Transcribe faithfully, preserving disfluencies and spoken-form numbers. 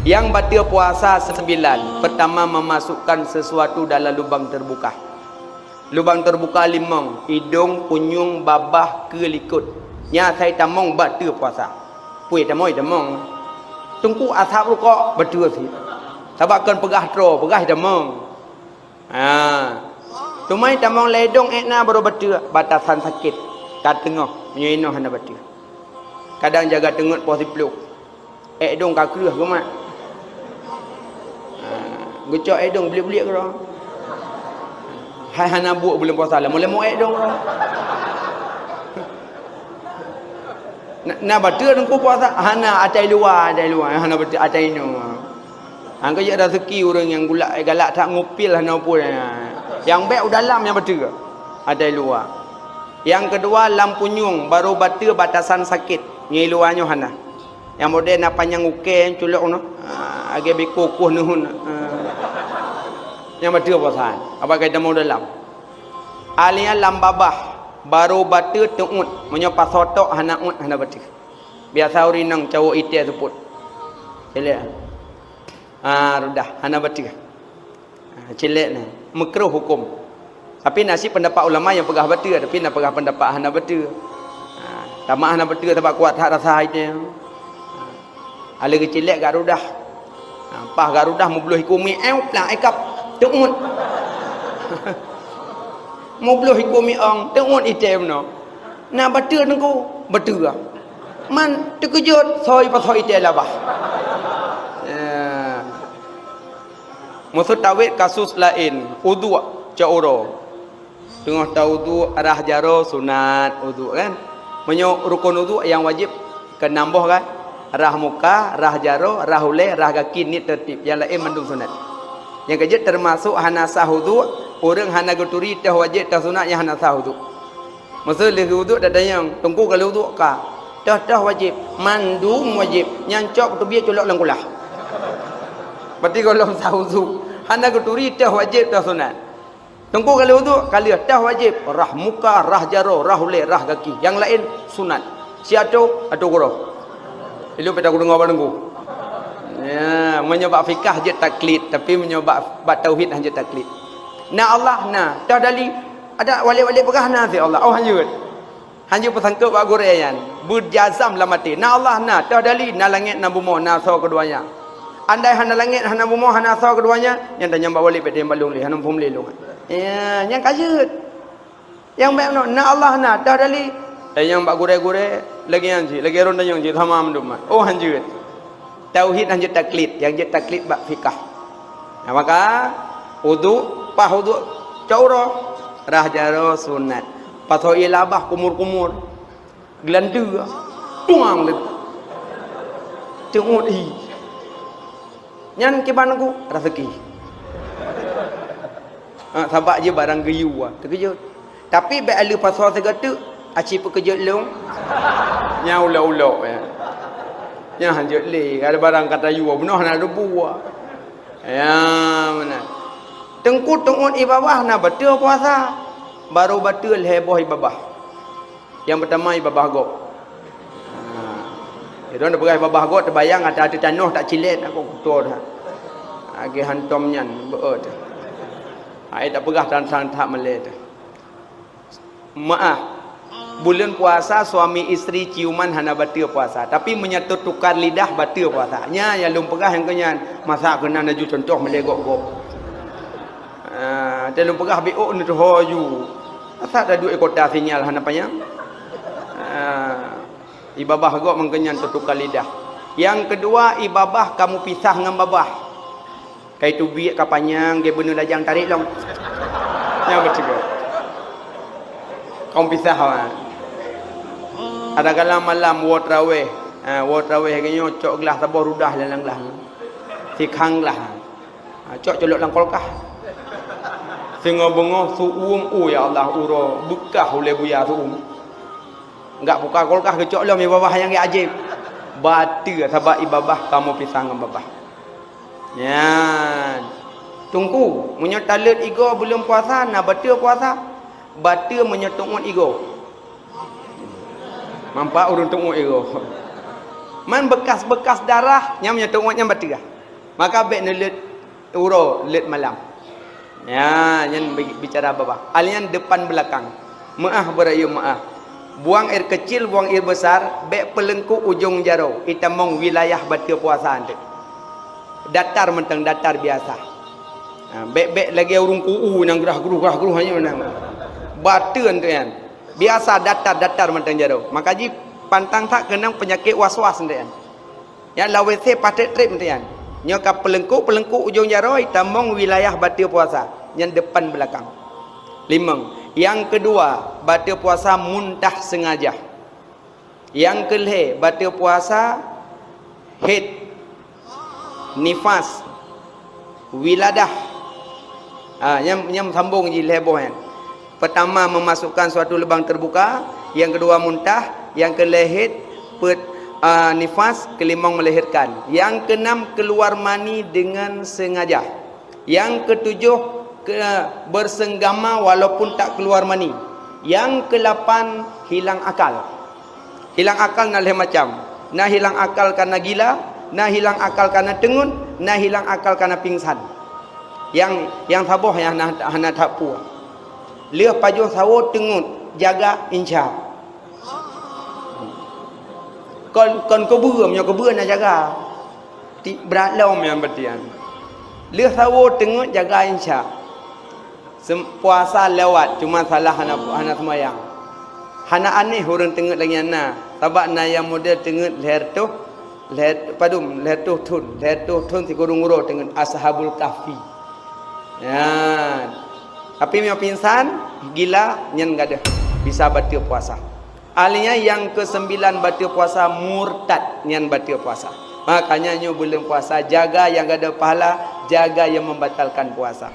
Nyang bateue puasa seubilan, peurtama, meumasukkan seusuatu dalam lubang teubuka. Lubang teubuka limong, idong, punyueng, babah, keue, likot. Nyan asai tamong bateue puasa. Peue tamong, tamong. Teungku asap rukok, bateue sit. Sabab kon peugah troe, peugah tamong. Ha. Teuma tamong lé idong ék na baru bateue, batasan sakét. Ka teungoh, meunyoe inoe hana bateue. Kadang jaga teungeut poh siplôh. Ék dong ka kreueh geumat. Ha, geucok ék dong bliek-bliek keudroe. Hai hana buet buleuen puasa, leumo-leumo ék dong keudroe. Na, na bateue teungku puasa? Hana, atai luwa, atai luwa. Hana bateue, atai inoe. Hana keu jeuet raseuki ureuëng nyang gulak, eh, galak that ngupil hana peue. Nyang bék u dalam nyang bateue. Atai luwa. Nyang keudua, lam punyueng, baru bateue batasan sakét. Nyoe luwa nyoe hana. Nyang model na panyang ukée culok nyoe. Ah, lagée biko kueh neuheun. Ah. Nyang bateue puasa. Apa kaitan mau dalam? Alia lam babah, baru bateue teuôt. Meunyoe pasoe tok hana uet, hana bateue. Biasa ureuëng inong cawok itée seupôt. Célék. Ah, rudah, hana bateue. Ah, célék nyan. Meukruh huköm. Tapi na cit peundapat ulama nyang peugah bateue, tapi na peugah peundapat hana bateue. Ah, tamat hana bateue sabab kuat that rasa itée. Ah, lé geucélék gak rudah. Ah, paih gak rudah meubloh iku mi, eu, plak, ikab, teuôt. Meubloh iku mi ong, teuôt itée meunoe. Na bateue teungku, bateue. Man teukeujot, soi pasoe itée labah. Ya. Meuseu tawét kasus laén, uduk cot uroe. Teungoh tawuduk, rhah jaroe sunat uduk kan. Meunyoe rukon uduk nyang wajéb keunam boh kan. Rhah muka, rhah jaroe, rhah ulée, rhah gaki, niet teurtib. Nyang laén mandum sunat. Nyang keujeuet teumasok hana sah uduk, ureuëng hana geuturi toh wajéb toh sunat nyang hana sah uduk. Meuseu lheueh uduk tatanyong, "Teungku ka lheueh uduk ka?" "Toh-toh wajéb." "Mandum wajéb." Nyan cok teubiet culok lam kulah. Berarti gohlom sah uduk. Hana geuturi toh wajéb toh sunat. Teungku ka lheueh uduk, ka lheueh, toh wajéb, rhah muka, rhah jaroe, rhah ulée, rhah gaki. Nyang laén sunat. Siat atoe, atoe keudroe. Ilôn pih tadeungoe bak teungku. Ya, meunyoe bak fikah jeuet taklid, tapi meunyoe bak, bak tauhid hana jeuet taklid. Na Allah, na. Toh dali, ada wali-wali peugah na sit Allah. Oh, hanjeuet. Hanjeuet peusangkot bak gurée nyan. Beujazam lam até. Na Allah na, toh dali, na langét, na bumoe, na asoe keuduanya. Andai hana langét, hana bumoe, hana asoe keuduanya, nyan tanyong bak wali pih teuh bak lôn lé, hana muphom lé lôn. Ya, nyan ka jeuet. Nyang bék meunoe, na Allah na, toh dali. Tanyong bak gurée-gurée, lagée nyan cit, lagée droen tanyong cit, sama mandum. Oh, hanjeuet. Tauhid hanjeuet taklid, nyang jeuet taklid bak fikah. Nah, maka uduk, paih uduk cot uroe, rhah jaroe sunat. Pasoe ié labah kumur-kumur. Geulanteue, tuang lé. Teuôt ié. Nyan kiban ku raseuki. Ha, sabab jih barang geuyue, teukeujot. Tapi bék aleuh pasoe sigoe teuk, aci peukeujot lôn. Nyan ulok-ulok, ya. Nyan hanjeuet lé, ada barang ka tayue, bunoe hana leubu. Ya, meunan. Teungku teuôt ié babah na bateue puasa. Baru bateue lhée boh ié babah. Nyang peurtama ié babah gob. Ha. Jadi, droen peugah ié babah gob, teubayang ata ateueh tanoh tak cilet, aku kuto dah. Lagée hantom nyan, beuet. Hai tak peugah tan sang that meulée teuh. Maaf. Buleuen puasa suami istri ciuman hana bateue puasa, tapi meunyoe teutukar lidah bateue puasa. Nya nyang lôn peugah nyang keu nyan, masa keunan laju contoh meulée gob-gob. Ah, teuh lôn peugah biôk neutuho ju. Asai taduek di kota sinyal hana panyang. Ah, ié babah gob mangkeunyang teutukar lidah. Nyang keudua, ié babah ka meupisah ngon babah. Kai teubiet ka panyang, geubeuneu lajang tarék lom. Nyang beutôi. Ka meupisah awak. Ada kala malam woe traweh. Ha, woe traweh lagée nyoe cok glah saboh rudah lam glah. Sikhang glah. Ha, cok culok lam kulkah. Singoh beungoh su'uem, oh ya Allah, uroe beukah ulée buya su'uem. Enggak buka kulkah geucok lom ié babah nyang geuajéb. Bateue sabab ié babah ka meupisah ngon babah. Nyan. Teungku, meunyoe taleuet igoe buleuen puasa, na bateue puasa? Bateue meunyoe teuôt igoe. Manfaat ureuëng teuôt igoe. Man beukas-beukas darah, nyan meunyoe teuôt nyan bateue. Maka bék neuleuet uroe leuet malam. Ya, nyan bi-, bicara babah. Hal nyan depan belakang. Meu'ah beurayeuk meu'ah. Buang air kecil, buang air besar, bék peuleungkok ujong jaroe, itamong wilayah bateue puasa eunteuk. Datar mantong, datar biasa. Ha, bék-bék lagée ureuëng ku'u nyang grah-gruh, grah-gruh hanya menang. Bateue eunteuk nyan. Biasa datar-datar mantong jaroe. Maka jih pantang that keunong peunyakét was-was eunteuk nyan. Nyang lawét se paték treb meuteun. Nyoe ka peuleungkok-peuleungkok ujong jaroe, tamong wilayah bateue puasa, nyan depan belakang. Limong. Nyang keudua, bateue puasa muntah sengaja. Nyang keulhée, bateue puasa haid, nifas, wiladah. Ha, nyang, nyang sambong jih lhée boh nyan. Pertama, memasukkan suatu lubang terbuka, yang kedua muntah, yang kelehit pet, ah, nifas, kelimong melahirkan, yang keenam keluar mani dengan sengaja, yang ketujuh ke, bersenggama walaupun tak keluar mani, yang kelapan hilang akal. Hilang akal na lhée macam. Na hilang akal kana gila, na hilang akal kana teungeut, na hilang akal kana pingsan. Nyang, nyang saboh nyang hana, hana that peue. Lheueh pajoh sawo teungeut, jaga insya. Kon, kon keubeuem, nyoe keubeuem na jaga. Ti brat lom nyang batian. Lheueh sawo teungeut jaga insya. Sem-, puasa lewat, cuma salah hana, hana seumayang. Hana aneh ureuëng teungeut lagée nyan na, sabab na nyang model teungeut lhée reutôh, lhée, padum, lhée reutôh thon, lhée reutôh thon sikureueng uroe teungeut Ashabul Kahfi. Nyan. Tapi meunyoe pingsan, gila, nyan gadôh bisa bateue puasa. Ahlinya nyang kesembilan bateue puasa murtad nyan bateue puasa. Makanya nyoe buleuen puasa jaga nyang gadôh pahala, jaga nyang membatalkan puasa.